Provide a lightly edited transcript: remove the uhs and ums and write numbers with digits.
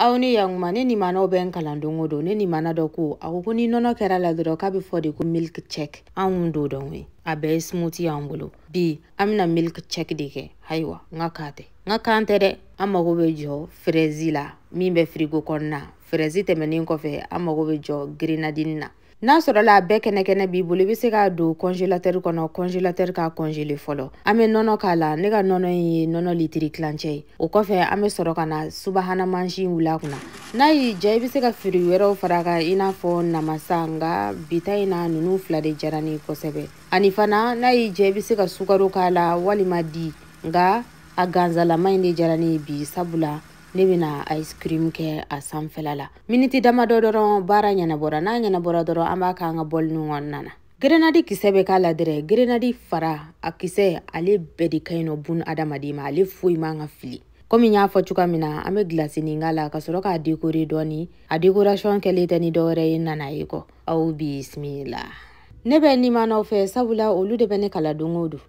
Aw ni yakuma, ne nimanaw bɛ n kalan don o don. Ne nimana dɔ ko, a ko ko ni nɔnɔ kɛra la dɔrɔn, k'a bɛ fɔ de ko milk check. Anw t'o dɔn ye, a bɛɛ ye smoothie y'an bolo. Bi an bɛna milk check de kɛ. Ayiwa, n ka kan tɛ, n ka kan tɛ dɛ. An mago bɛ jɔ fraise la min bɛ frigo kɔnɔna. Fraise tɛmɛnen kɔfɛ, an mago bɛ jɔ grenadine na. N'a sɔrɔla a bɛɛ kɛnɛ kɛnɛ b'i bolo, i bɛ se k'a don congélateur kɔnɔ, congélateur k'a congeler fɔlɔ. An bɛ nɔnɔ k'a la. Ne ka nɔnɔ in ye nɔnɔ litiri tilancɛ ye. O kɔfɛ, an bɛ sɔrɔ ka na subahana mansin wuli a kunna. N'a y'i diya, i bɛ se ka fruit wɛrɛw fara a kan, i n'a fɔ namasa. Nka bi ta in na, ninnu fila de diyara ne ye kosɛbɛ. Ani fana, n'a y'i diya, i bɛ se ka sukaro k'a la walima di. Nka a gansalama in de diyara ne ye bi, sabula ne bɛna ice cream kɛ a sanfɛla la. Miniti damadɔ dɔrɔn, baara ɲɛnabɔra. N'a ɲɛnabɔra dɔrɔn, an b'a k'an ka bɔlini kɔnɔna na. Grenade kisɛ bɛ k'a la dɛrɛ. Grenade fara, a kisɛ, ale bɛɛ de ka ɲi nɔ bun adamaden ma. Ale foyi man ka fili. Komi n y'a fɔ cogoya min na, an bɛ gilasinin k'a la ka sɔrɔ k'a décorer dɔɔni. A décoration kɛlen tɛ ni dɔwɛrɛ ye, nana ye kɔ. Aw bisimila. Ne bɛ nimanaw fɛ, sabula olu de bɛ ne kala don o don.